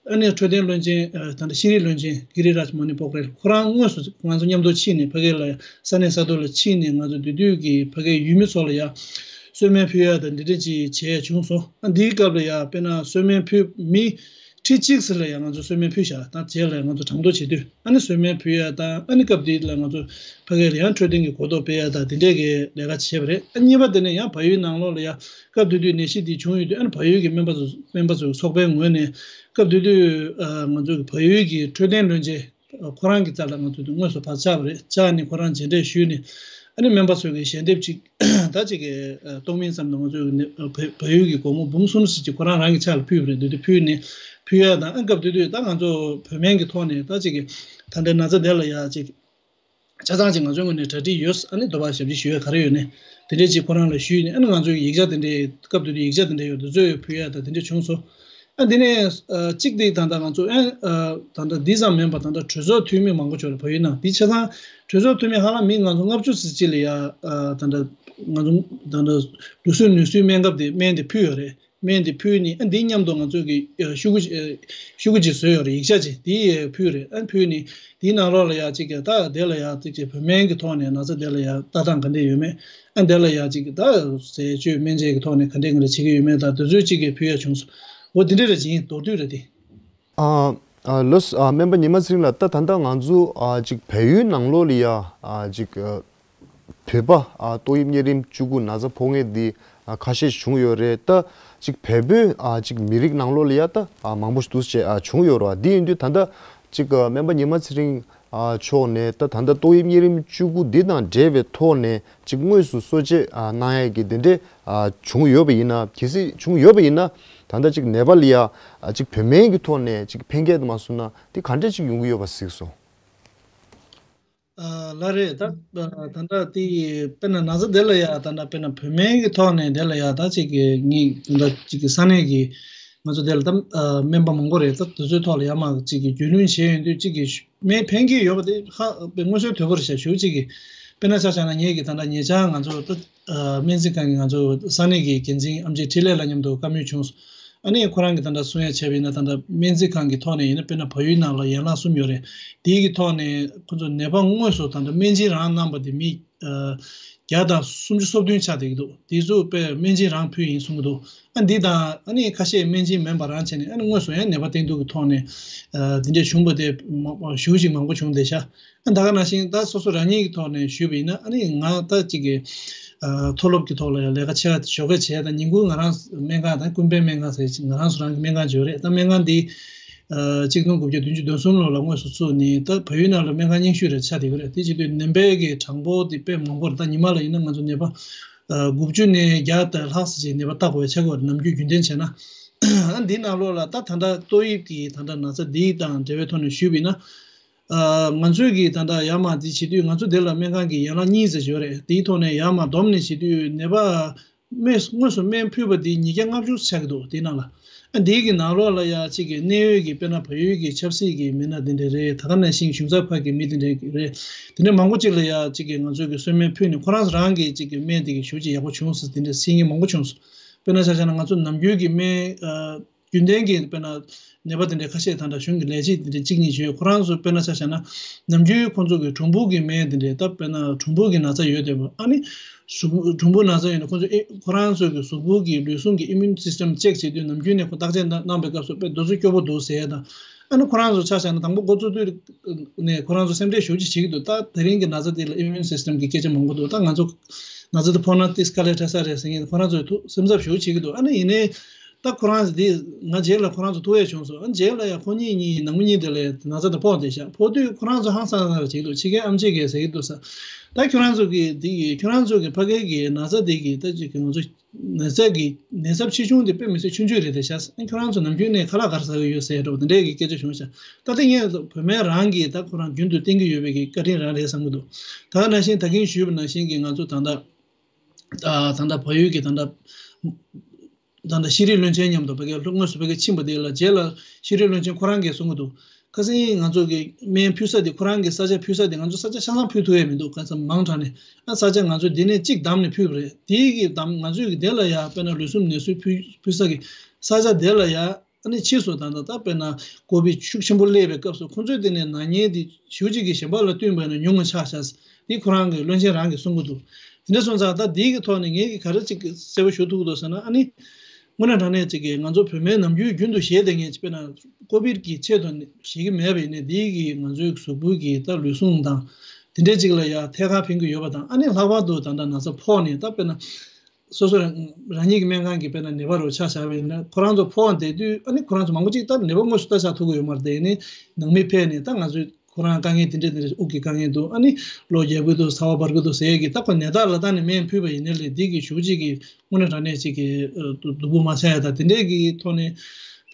ཨ་ནི་འཕྲོད་བསྟེན་བློན་ཆེན་ཨ་ད་ལྟ་ཤེས་རིག་བློན་ཆེན་གྷི་རི་རཱཇ་མ་ནི་པོག་རལ་ཁོ་རང་དངོས་སུ་ང་ཚོ་མཉམ་དུ་ཕྱིན་ནས་ཕ་གི་ལ་ས་གནས་ས་ཐོག་ལ་ཕྱིན་ནས་ང་ཚོ་དེ་དུས་ཀྱི་ཕ་གིའི་ཡུལ་མི་ཚོ་ལ་ཡ་གསོལ་སྨན་ཕུལ་ཡ་དང་འདི་འདྲ་ཅིག་བྱས་བྱུང་སོང་། ཨ་འདིའི་སྐབས་ལ་ཡ་དཔེར་ན་གསོལ་སྨན་ཕུལ་མི་ཁྲི་གཅིག་ཙམ་ལ་ཡ་ང་ཚོ་གསོལ་སྨན་ཕུལ་བཞག་ད་རྗེས་ལ་ང་ཚོ་གྲངས་ཐོ་བྱེད་དུས་ཨ་ནི་གསོལ་སྨན་ཕུལ་ཡ་དང་ཨ་ནི་སྐབས་དེ་ལ་ང་ཚོ་ཕ་གི་ལ་ཡང་འཕྲོད་བསྟེན་གྱི་གོ་རྟོགས་སྤེལ་ཡ་དང་དེ་འདྲས་ཀྱི་ལས་ཀ་བྱས་པ་རེད། ཨ་གཉིས་པ་དེ་ནས་ཡང་བལ་ཡུལ་ནང་ལོགས་ལ་ཡ་སྐབས་དེ་དུས་ནད་གཞི་འདི་བྱུང་ཡོད་དུས་ཨ་ནི་བལ་ཡུལ་གྱི་སྨན་པ་ཚོ་སྨན་པ་ཚོའི་ཚོགས་པའི་ངོས་ནས་སྐབས་དེ་དུས་ཨ་ང་ཚོ་གི་བལ་ཡུལ་གྱི་འཕྲོད་བསྟེན་བློན་ཆེན་ཁོ་རང་གི་རྩ་ལ་ང་ཚོ་དུས་དངོས་སུ་ཕར་བཅར་བ་རེད། བཅར་ནས་ཁོ་རང་མཇལ་འཕྲད་ཞུས་ནས་ཨ་ནི་སྨན་པ་ཚོ་གི་ཞལ་འདེབས་ཅིག་ད་ཅིག་གི་གཏོང་མིན་ཙམ་དུ་ང་ཚོ་གི་ནི་བལ་བལ་ཡུལ་གྱི་སྒོར་མོ་འབུམ་གསུམ་ཙམ་ཅིག་ཁོ་རང་རང་གི་ཕྱག་ལ་ཕུལ་བ་རེད། དེ་དུས་ཕུལ་ནས་ཕུལ་ཡ་དང་ཨ་སྐབས་དེ་དུས་ད་ང་ཚོ་བོད་སྨན་གྱི་ཐོག་ནས་ད་ཅིག་གི་ད་ལྟའི་ན་ཚ་དེ་ལ་ཡ་ཅིག་ཆ་ཚང་ཅིག་ང་ཚོའི་ངོས་ནས་གྲ་སྒྲིག་ཡོད། ཨ་ནི་དོ་པ་ཞབས་ཕྱི་ཞུ་ཡ་ག་རེ་ཡོད་ནས་དེ་འདྲས་ཅིག་ཁོ་རང་ལ་ཞུས་ནས་ཨ་ནི་ང་ཚོའི་ཡིག་ཆ་དེ་འདྲས་སྐབས་དེ་དུས་ཡིག་ཆ་དེ་འདྲས་ཡོད་དེ་ཚོ་ཡོད་ཕུལ་ཡ་དང་དེ་འདྲས་བྱུང་སོང་། ཨ་དེ་ནས་ཨ་གཅིག་དེ་ད་ལྟ་ང་ཚོ་ཨ་ཨ་ད་ལྟ་འདི་ཙམ་མིན་པ་ད་ལྟ་གྲོས་ཚོགས་འཐུས་མི་མང་པོ་ཅིག་ཡོད་རེད་བལ་ཡུལ་ནང་། དེ་ཆ་ཚང་གྲོས་ཚོགས་འཐུས་མི་ཧ་ལམ་མི་ང་ཚོ་ལྔ་བཅུ་ཙམ་ཅིག་ལ་ཡ་ཨ་ད་ལྟ་ང་ཚོ་ད་ལྟ་ལུས་སེམས་ནུས་གསོའི་སྨན་ཁབ་དེ་སྨན་དེ་ཕུལ་ཡོད་རེད། སྨན་དེ་ཕུལ་ནས། ཨ་འདི་མཉམ་དུ་ང་ཚོ་གི་ཤོག་གུ་ཤོག་གུ་ཅིག་བཟོས་ཡོད་རེད། ཡིག་ཆ་ཅིག་དེ་ཕུལ་རེད། ཨ་ཕུལ་ནས་དེའི་ནང་ལོགས་ལ་ཡ་ཅིག་གི་ད་དེ་ལ་ཡ་ཅིག་ཅིག་བོད་སྨན་གྱི་ཐོག་ནས་ན་ཚ་དེ་ལ་ཡ་ལྟ་སྟངས་ག་འདྲས་ཡོད་མེད། ཨ་འདི་ལ་ཡ་ཅིག་གི་ད་ཟས་སྤྱོད་སྨན་དཔྱད་ཀྱི་ཐོག་ནས་ག་འདྲས་ག་འདྲས་བྱེད་ཀྱི་ཡོད་མེད་དང་དེ་ཚོའི་ཅིག་གི་ཕུལ་ཡ་བྱུང་སོང་། འོ་དེ་འདྲས་རེད། ཅིག་མདོར་བསྡུས་རེད་དེ། ཨ་ཨ་ལགས་སོ། ཨ་སྨན་པ་ཉི་མ་ཚེ་རིང་ལགས། ད་ད་ལྟ་ང་ཚོ་ཨ་ཅིག་བལ་ཡུལ་ནང་ལོགས་ལ་ཡ་ཨ་ཅིག་ཨ་བོད་པ་ཨ་ཏོག་དབྱིབས་གཉན་རིམས་བཅུ་དགུ་ན་ཚ་ཕོག་མཁན་འདི་ཨ་ཁ་ཤས་བྱུང་ཡོད་རེད། ད་ཅིག་བལ་པོའི་ཨ་ཅིག་མི་རིགས་ནང་ལོགས་ལ་ཡ་ད་ཨ་མང་པོ་འདུག་ཅེས་ཨ་བྱུང་ཡོད་རེད་བ། འདི་ཡིན་དུས་ད་ལྟ་ཅིག་ཨ་སྨན་པ་ཉི་མ་ཚེ་རིང་ཨ་མཆོག་ནས་ད་ད་ལྟ་ཏོག་དབྱིབས་གཉན་རིམས་བཅུ་དགུ་འདི་དང་འབྲེལ་བའི་ཐོག་ནས་ཅིག་དངོས་སུ་གསོ་དཔྱད་ཨ་གནང་ཡས་ཀྱི་འདི་འདྲས་ཨ་བྱུང་ཡོད་པ་ཡིན་ན། གལ་སྲིད་བྱུང་ཡོད་པ་ཡིན་ན་ད་ལྟ་ཅིག་ནེ་པ་ལ་ཡ་ཨ་ཅིག་བོད་སྨན་གྱི་ཐོག་ནས་ཅིག་ཕན་སྐྱེད་དུ་མ་སོང་ན་འདི་ག་འདྲས་ཅིག་ཡོང་གི་ཡོད་པ་གཟིགས་སོང་། ཨ་ལགས་རེད། ད་ད་ལྟ་དེ་དཔེར་ན་ན་ཚ་དེ་ལ་ཡ་ད་ལྟ་དཔེར་ན་བོད་སྨན་གྱི་ཐོག་ནས་དེ་ལ་ཡ་ད་ཅིག་གི་ངས་ད་ལྟ་ཅིག་གི་ས་གནས་ཀྱི་ང་ཚོ་དེ་ལ་ད་ཨ་སྨན་པ་མང་པོ་རེད། ད་དེ་ཚོའི་ཐོག་ལ་ཡ་མ་ཅིག་གི་རྒྱུས་ལོན་བྱས་ཡོང་དུས་ཅིག་གི་སྨན་ཕན་གྱི་ཡོད་པ་དེ་ཧ་དཔེ་མངོན་གསལ་དོད་པོ་རེད་ཤག་ཞུ་ཅིག་གི་དཔེར་ན་ཆ་བཞག་ན་ངེད་ཀྱི་ད་ལྟ་ཉེ་ཆར་ང་ཚོ་ད་ཨ་སྨན་རྩིས་ཁང་གི་ང་ཚོ་ས་གནས་ཀྱི་འགན་འཛིན་ཨམ་ཆི་འཕྲིན་ལས་ལགས་མཉམ་དུ་བཀའ་མོལ་བྱུང་སོང་། ཨ་ནི་ཁོ་རང་གིས་ད་ལྟ་གསུང་ཡ་བྱས་པ་ཡིན་ན་ད་ལྟ་སྨན་རྩིས་ཁང་གི་ཐོག་ནས་ཡིན་ན་དཔེར་ན་བལ་ཡུལ་ནང་ལ་ཡན་ལག་གསུམ་ཡོད་རེད། དེའི་གི་ཐོག་ནས་ཁོ་ཚོ་ནད་པ་དངོས་སུ་ད་ལྟ་སྨན་སྦྱིན་རང་གནང་པ་དེ་མི་ཨ་བརྒྱ་དང་སུམ་ཅུ་སོ་བདུན་ཆགས་བསྡད་ཀྱི་འདུག་དེ་ཚོ་དཔེ་སྨན་སྦྱིན་རང་ཕུལ་ཡིན་གསུང་གི་འདུག་ཨ་འདི་དང་ཨ་ནི་ཁ་ཤས་སྨན་སྦྱིན་མིན་པ་རང་བྱས་ནས་ཨ་ནི་དངོས་སུ་ཡང་ནད་པ་བསྟེན་གཏུག་གི་ཐོག་ནས་ཨ་དེ་འདྲས་བྱུང་པ་དེ་མ་ཞེ་ཅིག་མང་པོ་བྱུང་བསྡད་ཤག་ཨ་ད་ག་ནང་བཞིན་ད་སོ་སོ་རང་ཉིད་ཀྱི་ཐོག་ནས་ཞུས་པ་ཡིན་ན། ཨ་ནི་ང་ད་ཅིག་གི་ཨ་མཐོ་སློབ་ཀྱི་ཐོག་ལ་ཡང་ལས་ཀ་ཆེ་བ་ཞོགས་ཀས་བྱས། ད་ཉིན་གུང་ང་རང་སྨན་ཁང་དང་ཀུན་ཕན་སྨན་ཁང་ཟེར་ང་རང་སུ་རང་གི་སྨན་ཁང་ཅིག་ཡོད་རེད། ད་སྨན་ཁང་འདི་ཨ་གཅིག་སྟོང་དགུ་བརྒྱ་བདུན་ཅུ་དོན་གསུམ་ལོ་ལ་དངོས་སུ་བཙུགས་ནས་ད་བལ་ཡུལ་ནང་ལ་སྨན་ཁང་རྙིང་ཤོས་རེ་ཆགས་བསྡད་ཀྱི་རེད། དེ་བྱེད་དུས་ནད་པའི་གི་གྲངས་འབོར་དེ་དཔེ་མང་པོ་རེད། ད་ཉི་མ་ལ་ཡིན་ན་ང་ཚོ་ནད་པ་ཨ་དགུ་བཅུ་ནས་བརྒྱ་དང་ལྷག་ཙམ་ཅིག་ནད་པ་བརྟག་དགོས་ཡ་ཆགས་ཀྱི་ཡོད་རེད། ནམ་རྒྱུན་རྒྱུན་ལྡན་བྱས་ན། ཨ་འདིའི་ནང་ལོགས་ལ་ད་ད་ལྟ་ཏོག་དབྱིབས་ཀྱི་ད་ལྟ་ན་ཚ་འདི་དང་འབྲེལ་བའི་ཐོག་ནས་ཞུས་པ་ཡིན་ན། ཨ་ང་ཚོས་ཀྱི་ད་ལྟ་ཡར་མར་འདི་བྱེད་དུས་ང་ཚོ་འདི་ལ་སྨན་ཁང་གི་ཡན་ལག་གཉིས་ཙམ་ཡོད་རེད། དེའི་ཐོག་ནས་ཡར་མར་བསྡོམས་ནས་བྱེད་དུས་ནད་པ་སྨན་དངོས་སུ་སྨན་ཕུལ་བ་འདི་ཉིས་བརྒྱ་ལྔ་བཅུ་ཆགས་ཀྱི་འདུག་དེའི་ནང་ལ་ཨ་འདིའི་གི་ནང་ལོགས་ལ་ཡ་གཅིག་གི་གནད་ཡོད་ཀྱི་དཔེར་ན་བལ་ཡུལ་གྱི་ཆབ་སྲིད་ཀྱི་མི་སྣ་དེ་འདྲ་རེད། ད་ག་ནང་བཞིན་གཞུང་ཚབ་ཁག་གི་མི་དེ་འདྲ་རེད། དེ་འདྲ་མང་པོ་ཅིག་ལ་ཡ་གཅིག་གི་ང་ཚོས་ཀྱི་གསོལ་སྨན་ཕུལ་ནས་ཁོ་རང་རང་གི་གཅིག་གི་སྨན་དེ་གི་ཞེ་ཅིག་ཡག་པོ་བྱུང་སོང་། དེ་འདྲ་གསུང་མཁན་མང་པོ་བྱུང་སོང་། དཔེར་ན་ཆ་བཞག་ན་ང་ཚོ་ནམ་རྒྱུན་གྱི་སྨན་ཨ་རྒྱུན་ལྡན་གྱི་དཔེར་ན་ནད་པ་དེ་འདྲའི་ཁ་ཤས་ད་ལྟ་གཞུང་གི་ལས་བྱེད་དེ་འདྲའི་གཅིག་གཉིས་ཡོད། ཁོ་རང་ཚོ་དཔེར་ན་ཆ་བཞག་ན་ནམ་རྒྱུན་ཁོང་ཚོ་གི་གྲུམ་བུ་གི་སྨན་དེ་འདྲའི་ད་དཔེར་ན་གྲུམ་བུ་གི་ན་ཚ་ཡོད་བསྡད་པ། ཨ་ནི་གཟུགས་གྲུམ་བུ་ན་ཚ་ཡོད་ན་ཁོང་ཚོ་ཨེ་ཁོ་རང་ཚོ་གི་གཟུགས་པོ་གི་ལུས་ཟུངས་ཀྱི་ཨི་མུན་སིས་ཊམ་ཅེག་བྱེད་དུས་ནམ་རྒྱུན་ནས་ཁོ་བརྟག་དཔྱད་གནང་གནང་པའི་སྐབས་སུ་དཔེ་དེ་ཚོ་སྐྱོ་པོ་འདུག་ཟེར་ཡ་དང་། ཨ་ནི་ཁོ་རང་ཚོ་ཆ་བཞག་ན་དང་པོ་འགོ་བཙུགས་དུས་ནས་ཁོ་རང་ཚོ་སེམས་ཁྲལ་ཞེ་ཅིག་བྱེད་ཀྱི་འདུག་ད་དེ་རིང་གི་ན་ཚ་དེ་ལ་ཨི་མུན་སིས་ཊམ་གི་སྐད་ཆ་མང་པོ་འདུག་ད་ང་ཚོ་ན་ཚ་དེ་ཕོག་ན་ཏིས་དཀའ་ལས་འཕྲད་ས་རེད་ཟེར་མཁན་ཁོ་རང་ཚོས་ཐུགས་སེམས་འཚབ་ཞེ་ཅིག་བྱེད་ཀྱི་འདུག་ཨ་ནི་ཡིན་ནའི་ད་ཁོ་རང་ཚོ་དེ་ང་རྗེས་ལ་ཁོ་རང་ཚོ་ཐུག་ཡས་བྱུང་སོང་། ཨ་རྗེས་ལ་ཡང་ཁོ་གཉིས་གཉིས་ནང་མི་གཉིས་དེ་ལ་ན་ཚ་དེ་ཕོག་བསྡད་ཤག་ཕོག་དུས་ཁོ་རང་ཚོ་ཧང་སང་སང་བྱེད་ཀྱི་འདུག་ཕྱི་རྒྱལ་ཨམ་ཆི་གིས་ཟེར་གྱི་འདུག་ས། ད་ཁྱོད་རང་ཚོ་གི་དེ་གི་ཁྱོད་རང་ཚོ་གི་ཕ་གི་གི་ན་ཚ་དེ་གི་ད་ཅིག་གི་ང་ཚོ་ནད་ཚབས་ཀྱི་ནད་ཚབས་ཆེ་ཆུང་དེ་དཔེ་མི་སྲིད་ཆུང་ཆུང་རེད་དེ་ཤག་ཨ་ཁྱོད་རང་ཚོ་ནམ་རྒྱུན་ནས་ཁ་ལག་ག་རེ་ཟ་གི་ཡོད་ཟེར་འདྲ་པོ་དེ་འདྲའི་གི་སྐད་ཆ་བྱུང་ཤག་ད་དེ་ངས་བོད་སྨན་རང་གིས་ད་ཁོ་རང་རྒྱུན་དུ་བསྟེན་གྱི་ཡོད་པའི་གི་བཀའ་དྲིན་རང་རེད་བསམ་གྱི་འདུག་ད་ག་ནང་བཞིན་ད་གིན་ཞུས་པ་ནང་བཞིན་གྱི་ང་ཚོ་ད་ལྟ་ད་ལྟ་བལ་ཡུལ་གྱི་ད་ལྟ་ད་ལྟ་ཤེས་རིག་བློན་ཆེན་མཉམ་དུ་ཕ་གིར་དངོས་སུ་ཕ་གིར་ཕྱིན་པ་དེ་ལ་རྗེས་ལ་ཤེས་རིག་བློན་ཆེན་ཁོ་རང་གིས་གསུང་གི་འདུག་ཁ་སང་ང་ཚོ་གི་སྨན་ཕུལ་ས་དེ་ཁོ་རང་གི་ས་ཆ་ཕུལ་ས་དེ་ང་ཚོ་ས་ཆ་ཆ་ཚང་ཕུལ་ཐུབ་ཡས་མི་འདུག་ག་ཚོད་མང་དྲགས་ནས་ཨ་ས་ཆ་ང་ཚོ་འདི་ནས་གཅིག་བདམས་ནས་ཕུལ་བ་རེད། དེའི་གི་བདམས་ང་ཚོའི་གི་དེ་ལ་ཡ་དཔེར་ན་ལུས་ཟུངས་ནད་གསོའི་ཕུལ་ཕུལ་ས་གི་ས་ཆ་དེ་ལ་ཡ་ཨ་ནི་ཕྱིས་སུ་ད་ལྟ་ད་དཔེར་ན་ཀོ་བིད་ཤུགས་ཆེན་པོ་སླེབས་པའི་སྐབས་སུ་ཁོང་ཚོའི་དེ་ནས་ན་མཁན་དེ་ཞེ་ཅིག་གི་གཞན་པ་ལ་བསྟུན་པ་ཡིན་ན་ཉུང་ངུ་ཆགས་ཤག་འདི་ཁོ་རང་གི་བློན་ཆེན་རང་གིས་གསུང་གི་འདུག་དེ་འདྲ་སོང་ཙང་ད་འདི་གི་ཐོག་ནས་ངས་གི་ག་རེ་ཅིག་གསལ་པོ་ཞུ་ཐུབ་ཀྱི་འདུག་ཟེར་ན། ཨ་ནི་དངོས་གནས་དྲང་གནས་ཅིག་གི་ང་ཚོ་བོད་སྨན་ནམ་རྒྱུན་རྒྱུན་དུ་བཞེས་བསྡད་མཁན་ཅིག་དཔེར་ན་ཀོ་བིད་ཀྱི་ཆེད་དུ་བཞེས་ཀྱི་མེད་པ་ཡིན་ན་འདི་གི་ང་ཚོའི་གཟུགས་པོ་གི་ད་ལུས་ཟུངས་དང་དེ་འདྲས་ཅིག་ལ་ཡ་ཐད་ཀར་ཕན་གྱི་ཡོད་པ་དང་། ཨ་ནི་ལྷག་པར་དུ་ད་ལྟ་ན་ཚ་ཕོག་ནས་ད་དཔེར་ན་སོ་སོ་རང་རང་ཉིད་ཀྱི་སྨན་ཁང་གི་དཔེར་ན་ནད་པ་རུ་ཆ་བཞག་པ་ཡིན་ན་ཁོ་རང་ཚོ་ཕོག་བསྡད་དུས་ཨ་ནི་ཁོ་རང་ཚོ་མང་པོ་ཅིག་ད་ནད་པ་དངོས་སུ་ལྟ་བཞག་ཐུབ་ཀྱི་ཡོད་མ་རེད། དེ་ནི་ནང་མི་ཕེབས་ནས་ད་ང་ཚོའི་ཁོ་རང་དཀའ་ངལ་དེ་འདྲ་དེ་འདྲ་དབུགས་ཀྱི་དཀའ་ངལ་འདུག་ཨ་ནི་གློ་རྒྱག་གི་འདུག་ཚ་བ་འབར་གི་འདུག་ཟེར་ཡས་ཀྱི་ད་ཁོ་ནད་རྟགས་ལ་བལྟས་ནས་སྨན་ཕུལ་བ་ཡིན་ནའི་ལས་འདི་གི་ཞེ་ཅིག་གི་དངོས་གནས་དྲང་གནས་ཅིག་གི་སྡུག་པོ་མ་ཆགས་ཡ་དང་དེ་འདྲས་ཀྱི་ཐོག་ནས་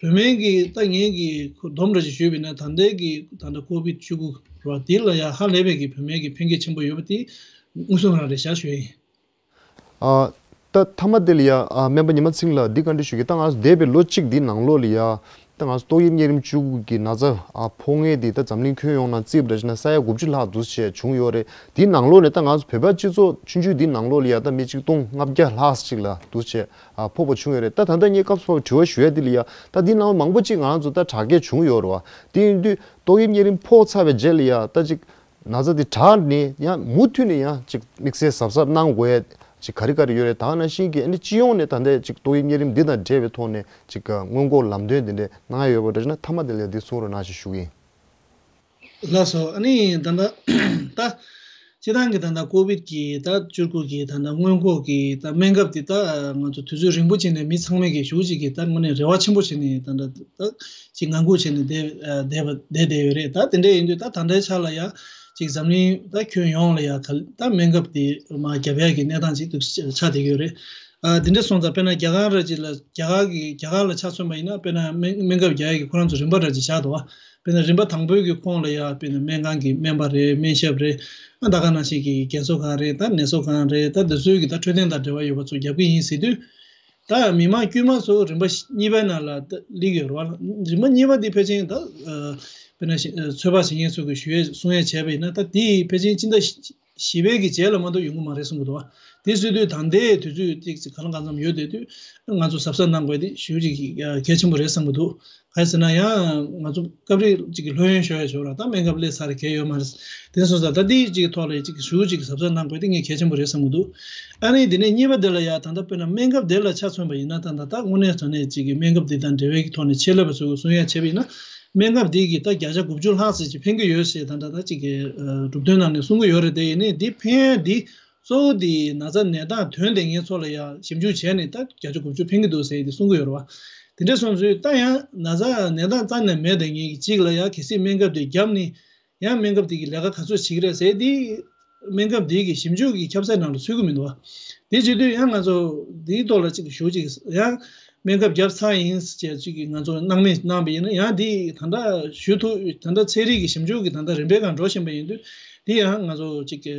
བོད་སྨན་གྱི་ད་ངས་ཀྱི་སྡོམ་འདྲ་ཞིག་ཞུས་པ་ཡིན་ན་ད་ལྟའི་གི་ད་ལྟ་ཀོ་བིད་བཅུ་དགུ་རེད་བ། དེ་ལ་ཡ་ཧ་ལས་པའི་གི་བོད་སྨན་གྱི་ཕན་སྐྱེད་ཆེན་པོ་ཡོད་པ་དེ་མངོན་སུམ་རང་རེད་ཤག་ཞུ་ཡ་ཡིན། ཨ། ད་མཐའ་མ་དེ་ལ་ཡ་ཨ་སྨན་པ་ཉི་མ་ཚེ་རིང་ལགས་འདི་བཀའ་འདྲི་ཞུ་གི། ད་ང་ཚོ་འདས་པའི་ལོ་གཅིག་འདིའི་ནང་ལོགས་ལ་ཡ་ ད་ང་ཚོ་ཏོག་དབྱིབས་གཉན་རིམས་བཅུ་དགུ་གི་ན་ཚ་ཨ་ཕོག་མཁན་དེ་ད་འཛམ་གླིང་ཁྱོན་ཡོངས་ནང་རྩིས་པ་འདྲ་བྱས་ན་ས་ཡ་དགུ་བཅུ་ལྷག་འདུ་བྱས་བྱུང་ཡོད་རེད། དེའི་ནང་ལོགས་ནས་ད་ང་ཚོ་བོད་པ་སྤྱི་ཚོགས་ཆུང་ཆུང་དེའི་ནང་ལོགས་ལ་ཡ་ད་མི་ཆིག་སྟོང་ལྔ་བརྒྱ་ལྷག་ཅིག་ལ་འདུ་བྱས་ཨ་ཕོག་པ་བྱུང་ཡོད་རེད། ད་ད་ལྟ་ངས་སྐབས་སུ་བབས་དྲི་བ་ཞུ་ཡ་དེ་ལ་ཡ་ད་དེའི་ནང་མང་པོ་ཅིག་ང་ཚོ་ད་དྲག་སྐྱེད་བྱུང་ཡོད་རེད་བ། དེ་ཡིན་དུས་ཏོག་དབྱིབས་གཉན་རིམས་ཕོག་ཚར་བའི་རྗེས་ལ་ཡ་ད་ཅིག་ན་ཚ་དེ་དྲག་ནས་ཡང་མུ་མཐུད་ནས་ཡང་ཅིག་དམིགས་བསལ་གཟབ་གཟབ་གནང་དགོས་ཡ་ཅིག་ག་རེ་ག་རེ་ཡོད་རེད། ད་ག་ནང་བཞིན་གྱི་ཨ་ནི་སྤྱི་ཡོངས་ནས་ད་ལྟའི་ཅིག་ཏོག་དབྱིབས་གཉན་རིམས་འདི་དང་འབྲེལ་བའི་ཐོག་ནས་ཅིག་སྔོན་འགོག་ལམ་སྟོན་འདི་འདྲས་གནང་ཡ་ཡོད་པ་འདྲ་ཞིག་ན་མཐའ་མ་དེ་ལ་འདི་གསུང་རོགས་གནང་ཞེས་ཞུ་གི་ཡིན། ལགས་སོ། ཨ་ནི་ད་ལྟ་ད་སྤྱི་བཏང་གི་ད་ལྟ་ཀོ་བིད་ཀྱི་ད་བཅུ་དགུ་གི་ད་ལྟ་སྔོན་འགོག་གི་ད་སྨན་ཁབ་དེ་ད་ང་ཚོ་དུས་ཚོད་རིང་པོ་བྱས་ནས་མི་ཚང་མས་ཀྱི་ཞུ་གཅིག་གི་ད་དངོས་གནས་རེ་བ་ཆེན་པོ་བྱས་ནས་ད་ལྟ་ད་ཅིག་ངང་སྒུག་བྱས་ནས་བསྡད་བསྡད་པ་བསྡད་བསྡད་ཡོད་རེད། ད་དེ་འདྲ་ཡིན་དུས་ད་ད་ལྟའི་ཆ་ལ་ཡ་ཅིག་འཛམ་གླིང་ད་ཁྱོན་ཡོངས་ལ་ཡ་ག་ད་སྨན་ཁབ་དེ་མ་རྒྱབ་ཡ་གི་གནས་སྟངས་ཅིག་ཏུ་ཆགས་བསྡད་ཀྱི་ཡོད་རེད། ཨ་དེ་འདྲ་སོང་ཙང་དཔེར་ན་རྒྱ་གར་ར་ཅིག་ལ་རྒྱ་གར་གི་རྒྱ་གར་ལ་ཆ་མཚོན་པ་ཡིན་ན་དཔེར་ན་སྨན་སྨན་ཁབ་རྒྱག་ཡ་གི་ཁོ་རང་ཚོ་རིམ་པ་ར་ཅིག་བཞག་འདུག་བ། དཔེར་ན་རིམ་པ་དང་པོའི་གི་ཁོངས་ལ་ཡ་དཔེར་ན་སྨན་ཁང་གི་སྨན་པ་རེད། སྨན་ཞབས་རེད། ཨ་ད་ག་ནང་བཞིན་གྱི་རྒན་གསོ་ཁང་རེད། ད་ནད་གསོ་ཁང་རེད། ད་འདི་ཚོའི་གི་ད་འཕྲོད་བསྟེན་དང་འབྲེལ་བ་ཡོད་པ་ཚོ་རྒྱབ་ཀྱི་ཡིན་ཟེར་དུས། ད་མི་མང་དཀྱུས་མ་ཚོ་རིམ་པ་གཉིས་པའི་ནང་ལ་ད་སླེབས་ཡོད་རེད་བ། རིམ་པ་གཉིས་པ་འདི་ཕལ་ཆེར་ད་ཨ་དཔེར་ན་ཤི་ཨ་ཚོད་དཔག་བྱེད་མཁན་ཚོ་གི་ཞུ་ཡས་གསུང་ཡས་བྱས་པ་ཡིན་ན་ད་འདི་ཕལ་ཆེར་སྤྱི་ཟླ་བཞི་བཞི་པའི་གི་རྗེས་ལ་མ་གཏོགས་ཡོང་གི་མ་རེད་བསམ་གི་འདུག་བ། དེ་སྲིད་དུས་ད་ལྟའི་དུས་ཚོད་ཏིག་ཙི་གང་ལ་གང་འཚམ་ཡོད་བསྡད་དུས་ང་ཚོ་གཟབ་གཟབ་གནང་དགོས་དེ་ཞེ་པོ་ཅིག་གལ་ཆེན་པོ་རེད་བསམ་གི་འདུག་གང་ཡིན་ཟེར་ན་ཡང་ང་ཚོ་སྐབས་རེ་ཅིག་གི་ལྷོད་ཡངས་ཤོར་ཡ་ཆོག་ར། ད་སྨན་ཁབ་སླེབས་ཚར་གལ་ཡོད་མ་རེད། དེ་སོང་ཙང་ད་འདི་ཅིག་གི་ཐོག་ལ་ཅིག་གི་ཞེ་པོ་ཅིག་གི་གཟབ་གཟབ་གནང་དགོས་དེ་ངས་གལ་ཆེན་པོ་རེད་བསམ་གི་འདུག་ཨ་ནི་དེ་ནས་གཉིས་པ་དེ་ལ་ཡ་ད་ལྟ་དཔེར་ན་སྨན་ཁབ་དེ་ལ་ཆ་མཚོན་པ་ཡིན་ན་ད་ལྟ་ད་དངོས་གནས་དྲང་གནས་ཅིག་གི་སྨན་ཁབ་དེ་དང་འབྲེལ་བའི་གི་ཐོག་ནས་ཆེད་ལས་པ་ཚོས་གསུང་ཡ་བྱས་པ་ཡིན་ན་སྨན་ཁབ་དེ་གི་ད་བརྒྱ་ཆ་དགུ་བཅུ་ལྷག་ཙམ་ཅིག་ཕན་གི་ཡོད་ཞེས་ད་ལྟ་ད་ཅིག་གི་ཨ་གྲུབ་དོན་ནང་ནས་གསུང་གི་ཡོད་རེད། དེ་ཡིན་ནའི་འདི་ཕན་ཡ་འདི་གཙོ་བོ་དེ་ན་ཚ་ནད་རྟགས་ཐོན་བསྡད་མཁན་ཚོ་ལ་ཡ་ཞིབ་འཇུག་བྱས་ནས་ད་བརྒྱ་ཆ་དགུ་བཅུ་ཕན་གི་འདུག་ཟེར་ཏེ་གསུང་གི་ཡོད་རེད་བ། དེ་འདྲ་སོང་ཚུལ་ད་ཡང་ན་ཚ་ནད་རྟགས་རྩ་ནས་མེད་བསྡད་མཁན་གྱི་གཅིག་ལ་ཡ་གལ་སྲིད་སྨན་ཁབ་དེ་བརྒྱབ་ནས་ཡང་སྨན་ཁབ་དེ་གི་ལས་ཀ་ག་ཚོད་བྱེད་ཀྱི་རེད་ཟེར་དེ་སྨན་ཁབ་དེ་གི་ཞིབ་འཇུག་གི་ཁྱབ་ཚད་ནང་ལ་ཚུད་ཀྱི་མི་འདུག་བ། དེ་བྱེད་དུས་ཡང་ང་ཚོ་དེའི་ཐོག་ལ་ཅིག་ཞུ་ཅིག་ཡང་སྨན་ཁབ་བརྒྱབ་ཚར་ཡིན་ཟེར་ཅིག་གི་ང་ཚོ་སྣང་མེད་གནང་པ་ཡིན་ན་ཡང་དེ་ད་ལྟ་ཞུ་ཐུབ་ད་ལྟ་ཚན་རིག་གི་ཞིབ་འཇུག་གི་ད་ལྟ་རིམ་པའི་སྒང་འགྲོ་བཞིན་པ་ཡིན་དུས་དེ་ཡང་ང་ཚོ་ཅིག་གི་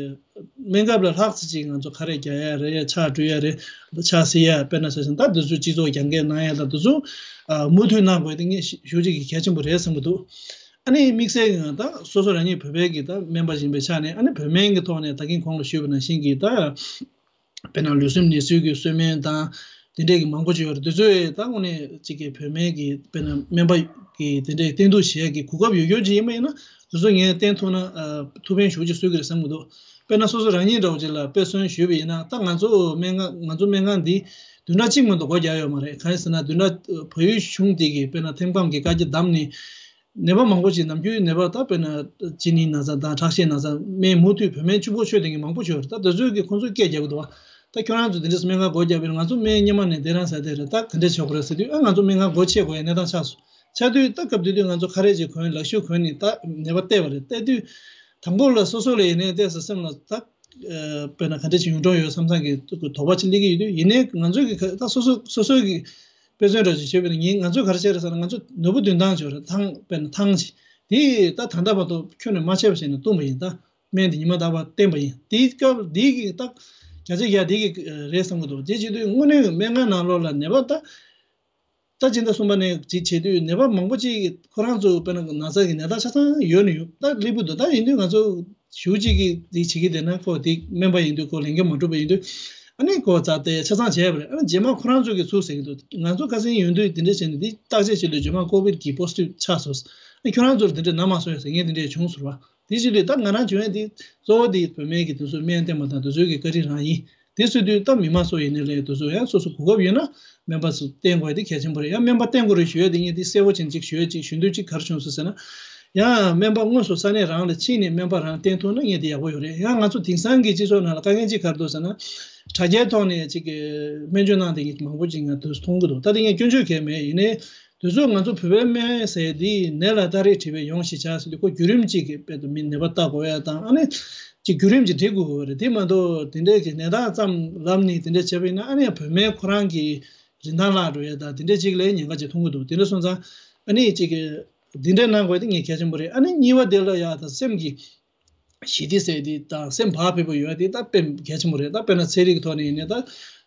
སྨན་ཁབ་ལ་ལྷག་ཙམ་ཅིག་ང་ཚོ་ག་རེ་རྒྱག་ཡ་རེད། ཕྱག་བྲུས་ཡ་རེད། ཕྱག་བསིལ་ཡ་དཔེར་ན་ཆ་བཞག་ན་ད་འདི་ཚོ་སྤྱི་ཚོགས་རྒྱང་བཀྱེད་གནང་ཡ་ད་འདི་ཚོ་ཨ་མུ་མཐུད་གནང་དགོས་དེ་ངས་ཞུ་ཅིག་གི་གལ་ཆེན་པོ་རེད་བསམ་གི་འདུག་ཨ་ནི་དམིགས་བསལ་གྱི་ད་སོ་སོ་རང་ཉིད་བོད་པའི་གི་ད་སྨན་པ་ཡིན་པའི་ཆ་ནས་ཨ་ནི་བོད་སྨན་གི་ཐོག་ནས་ད་གིན་གོང་ལ་ཞུས་པ་ནང་བཞིན་གྱི་ད་དཔེར་ན་ལུས་སེམས་ནད་གསོའི་གི་གསོལ་སྨན་དང་དེ་འདྲས་ཀྱི་མང་པོ་ཅིག་ཡོད་རེད། དེ་ཚོས་ད་དངོས་གནས་ཅིག་གི་བོད་སྨན་གྱི་དཔེར་ན་སྨན་པ་གི་དེ་འདྲས་བསྟེན་གཏུག་བྱེད་ཡ་གི་གོ་སྐབས་ཡོད་རྒྱུ་ཅིག་ཡིན་པ་ཡིན་ན་དེ་ཚོ་ངས་བསྟེན་ཐུབ་ན་ཨ་ཐུགས་ཕན་ཞེ་པོ་ཅིག་གསོས་ཀྱི་རེད་བསམ་གྱི་འདུག་དཔེར་ན་སོ་སོ་རང་ཉིད་འདྲ་བོ་ཅིག་ལ་དཔེ་མཚོན་ཞུས་པ་ཡིན་ན་ད་ང་ཚོ་སྨན་ཁང་ང་ཚོ་སྨན་ཁང་འདི་བདུན་ཕྲག་གཅིག་མ་གཏོགས་སྒོ་རྒྱག་ཡོད་མ་རེད། གང་ཡིན་ཟེར་ན་བདུན་ཕྲག་བལ་ཡུལ་གཞུང་འདི་གི་དཔེར་ན་ཐེམ་སྐས་ཀྱི་བཀའ་རྒྱ་བསྡམས་ནས། ནད་པ་མང་པོ་ཅིག་ནམ་རྒྱུན་ནད་པ་ད་དཔེར་ན་གཅིན་སྙི་ན་ཚ་དང་ཁྲག་ཤེད་ན་ཚ་སྨན་མུ་མཐུད་བོད་སྨན་གཅིག་པོ་མཆོད་བསྡད་མཁན་མང་པོ་ཞིག་ཡོད་རེད། ད་དེ་ཚོས་ཀྱི་ཁོང་ཚོས་སྐད་རྒྱག་གི་འདུག་བ། ད་ཁྱོད་རང་ཚོ་འདི་འདྲ་སྨན་ཁང་སྒོ་བརྒྱབ་པས་ང་ཚོ་སྨན་སྔོན་མ་ནས་འདི་རང་ཟ་བསྡད་རེད། ད་ག་འདྲས་བྱེད་དགོས་རེད་ཟེར་དུས་ཨ་ང་ཚོ་སྨན་ཁང་སྒོ་ཕྱེ་དགོས་ཡ་གནས་སྟངས་ཆགས་སོང་། ཆགས་དུས་ད་སྐབས་དེ་དུས་ང་ཚོ་ཁ་རས་ཅིག་གོན་ལག་ཤུབས་གོན་ནས་ད་ནད་པ་བལྟས་པ་རེད། བལྟས་དུས་དང་པོ་ལ་སོ་སོ་ལ་ཡིན་ནའི་བལྟས་ས་སེམས་ལ་ད། ཨ་དཔེར་ན་ག་འདྲ་ཅིག་ཡོང་གྲབས་ཡོད་བསམ་བསམ་གྱི་དོགས་པ་ཅིག་སླེབས་ཀྱི་ཡོད་དུས་ཡིན་ནའི་ང་ཚོས་ཀྱི་ད་སོ་སོ་སོ་སོའི་གི་དཔེ་མཚོན་འདྲ་ཅིག་བྱས་པ་ཡིན་ན་ངས་ང་ཚོས་ག་རེ་བྱས་རེད་ཟེར་ན་ང་ཚོ་ནོར་བུ་བདུན་ཐང་ཅིག་ཡོད་རེད། ཐང་དཔེར་ན་ཐང་ཅིག་དེ་ད་ད་ལྟ་བར་དུ་ཁྱོན་ནས་མ་ཆད་པ་བྱས་ནས་བཏུང་བ་ཡིན། ད་སྨན་དེ་ཉི་མ་རྟག་པར་བསྟེན་པ་ཡིན། དེའི་སྐབས་དེའི་གི་ད་བརྒྱ་ཆ་བརྒྱ་དེ་གི་རེད་བསམ་གི་འདུག་དེ་བྱེད་དུས་དངོས་གནས་ཀྱི་སྨན་ཁང་ནང་ལོགས་ལ་ནད་པ་ད། ད་སྤྱི་ཟླ་གསུམ་པ་ནས་ཅིག་བྱེད་དུས་ནད་པ་མང་པོ་ཅིག་ཁོ་རང་ཚོ་དཔེར་ན་ན་ཚ་གི་ནད་རྟགས་ཆ་ཚང་ཡོད་ནི་ཡོད། ད་སླེབས་ཀྱི་འདུག་ད་ཡིན་དུས་ང་ཚོ་ཞུ་གཅིག་གིས་འདི་བྱེད་ཀྱི་བསྡད་ན་ཁོ་འདི་སྨན་པ་ཡིན་དུས་ཁོ་ལས་འགན་མ་འགྲུབ་པ་ཡིན་དུས་ཨ་ནི་ཁོ་རྩ་དེ་ཆ་ཚང་བྱས་པ་རེད། ཨ་ནི་རྗེས་མ་ཁོ་རང་ཚོ་གིས་ཚུར་ཟེར་གྱི་འདུག་ང་ཚོ་ཁ་སང་ཡོང་དུས་འདི་འདྲ་བྱས་ནས་འདི་བརྟག་དཔྱད་བྱེད་དུས་རྗེས་མ་ཀོ་བིད་ཀྱི་པོ་སི་ཊིབ་ཆགས་སོང་། ཨ་ནི་ཁྱོད་རང་ཚོར་འདི་འདྲ་ན་མ་སོང་ཟེར་ངས་འདི་འདྲ་བྱུང་ཟེར་བ། དེ་བྱེད་དུས་ད་ང་རང་བྱུང་ཡས་དེ་གཙོ་བོ་དེ་བོད་སྨན་གྱི་དེ་ཚོའི་སྨན་བསྟེན་པ་དང་དེ་ཚོའི་གི་བཀའ་དྲིན་རང་ཡིན། དེ་སྲིད་དུས་ད་མི་མང་ཚོ་ཡིན་ནའི་ལས་དེ་ཚོ་ཡང་སོ་སོ་གོ་སྐབས་ཡོད་ན་སྨན་པ་ཚོ་བསྟེན་དགོས་དེ་གལ་ཆེན་པོ་རེད། ཡང་སྨན་པ་བསྟེན་དགོས་རེད་ཞུ་ཡས་དེ་ངས་དེ་གསལ་པོ་ཅན་ཅིག་ཞུ་ཡས་ཅིག་ཞུ་འདོད་ཅིག་ག་རེ་བྱུང་སོང་ཟེར་ན། ཡང་སྨན་པ་དངོས་སུ་ས་གནས་རང་ལ་ཕྱིན་ནས་སྨན་པ་རང་བསྟེན་ཐུབ་ན་ངས་དེ་ཡག་པོ་ཡོད་རེད། ཡང་ང་ཚོ་དེང་སང་གི་སྤྱི་ཚོགས་ནང་ལ་དཀའ་ངལ་ཅིག་ག་རེ་འདུག་ཟེར་ན། དྲ་རྒྱའི་ཐོག་ནས་ཅིག་གི་སྨན་བཅོས་གནང་བསྡད་མཁན་མང་པོ་ཅིག་ང་དུས་མཐོང་གི་འདུག་ད་དེ་ངས་སྐྱོན་བརྗོད་གལ་མེད། ཡིན་ནའི། དུས་ཚོད་ང་ཚོ་བོད་པའི་སྨན་ཟེར་འདི་ནད་ལ་ཏཱ་རེ་བྲིས་པས་ཡོང་ཞེས་བྱ་ཟེར་དུས་ཁོ་བརྒྱུད་རིམ་གཅིག་གི་དཔེ་དུ་མི་ནད་པ་ལྟ་དགོས་ཡ་དང་ཨ་ནི་ཅིག་བརྒྱུད་རིམ་གཅིག་འགྲིག་དགོས་ཀྱི་རེད། དེ་མ་གཏོགས་དེ་འདྲས་ཀྱི་ནད་རྟགས་ཙམ་ལབ་ནས་དེ་འདྲས་བྱས་པ་ཡིན་ན་ཨ་ནི་བོད་སྨན་ཁོ་རང་གི་རིན་ཐང་བརླག་འགྲོ་ཡ་དང་དེ་འདྲས་ཅིག་ལ་ཉེན་ཁ་ཅིག་མཐོང་གི་འདུག་དེ་འདྲ་སོང་ཙང་ཨ་ནི་ཅིག་གི་དེ་འདྲས་གནང་དགོས་དེ་ངས་གལ་ཆེན་པོ་རེད། ཨ་ནི་གཉིས་པ་དེ་ལ་ཡ་ད་སེམས་ཀྱི། ཞི་བདེ་ཟེར་དེ་དང་སེམས་བག་ཕེབས་པོ་ཡོད་དེ་ད་དཔེ་གལ་ཆེན་པོ་རེད། ད་དཔེར་ན་ཚན་རིག་གི་ཐོག་ནས་ཡིན་ནའི་ད་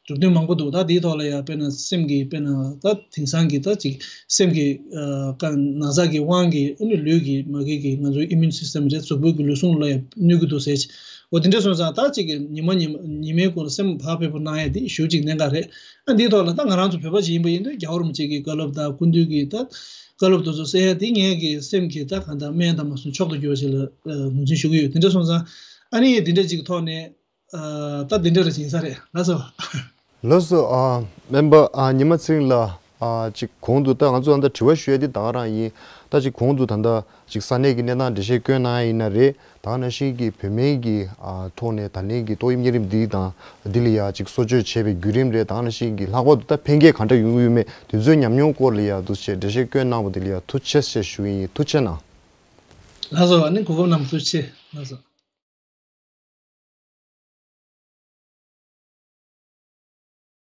གྲུབ་དོན་མང་པོ་འདུག་ད་དེའི་ཐོག་ལ་ཡང་དཔེར་ན་སེམས་ཀྱི་དཔེར་ན་ད་དེང་སང་གི་ད་ཅིག་སེམས་ཀྱི་ཨ་ཀ་ན་ཚ་གི་དབང་གིས་ཨ་ནི་ལུས་ཀྱི་མ་གི་གི་ང་ཚོའི་ཨི་མིའུན་སི་སི་ཊམ་རེད། གཟུགས་པོའི་གི་ལུས་ཟུངས་ལ་ཡང་གནོད་ཀྱི་འདུག་ཟེར། འོ་དེ་འདྲ་སོང་ཙང་ད་ཅིག་གི་ཉི་མ་ཉི་མ་ཉི་མའི་སྐོར་སེམས་བག་ཕེབས་པོ་གནང་ཡ་དེ་ཞེ་པོ་ཅིག་གནད་འགག་རེད། ཨ་འདིའི་ཐོག་ལ་ད་ང་རང་ཚོ་བོད་པ་ཅིག་ཡིན་པ་ཡིན་དུས་རྒྱལ་བ་རིན་པོ་ཆེ་གི་བཀའ་སློབ་དང་སྐུ་མདུན་གྱི་ད་བཀའ་སློབ་དེ་ཚོ་གསན་ཡ་དེ་ངའི་གི་སེམས་ཀྱི་ད་གང་ལྟར་སྨན་དང་མ་སོང་མཆོག་ཏུ་གྱུར་པ་ཞིག་ལ་ངོས་འཛིན་ཞུ་གི་ཡོད། དེ་འདྲ་སོང་ཙང་ཨ་ནི་དེ་འདྲ་ཅིག་གི་ཐོག་ནས། ཨ་ད་འདི་འདྲ་རེ་བྱིན་ས་རེད་ལགས་སོ། ལགས་སོ། ཨ་སྨན་པ་ཨ་ཉི་མ་ཚེ་རིང་ལགས། ཨ་ཅིག་གོང་དུ་ད་ང་ཚོ་ད་ལྟ་དྲི་བ་ཞུ་ཡ་འདི་ད་ག་རང་ཡིན། ད་ཅིག་གོང་དུ་ད་ལྟ་ཅིག་ས་གནས་ཀྱི་གནས་སྟངས་འགྲེལ་བཤད་བསྐྱོན་གནང་ཡ་ཡིན་ན་རེད། ད་ག་ནང་བཞིན་གྱི་བོད་སྨན་གྱི་ཨ་ཐོག་ནས་ད་ལན་གྱི་ཏོག་དབྱིབས་གཉན་རིམས་འདི་དང་འདི་ལ་ཡ་ཅིག་གསོ་བཅོས་བྱས་པའི་བརྒྱུད་རིམ་རེད། ད་ག་ནང་བཞིན་གྱི་ལྷག་པར་དུ་ད་ཕན་ཁེ་ག་འདྲ་ཡོང་གི་ཡོད་མེད་དེ་ཚོའི་ཉམས་མྱོང་སྐོར་ལ་ཡ་འདུག་སེ་འགྲེལ་བཤད་བསྐྱོན་གནང་བ་འདི་ལ་ཡ་ཐུགས་རྗེ་ཆེ་ཞུ་ཡི་ཡིན། ཐུགས་རྗེ་གནང་། ལགས་སོ། ཨ་ནི་གོ་སྐབས་གནང་བ་ཐུགས་རྗེ་ཆེ། ལགས་སོ།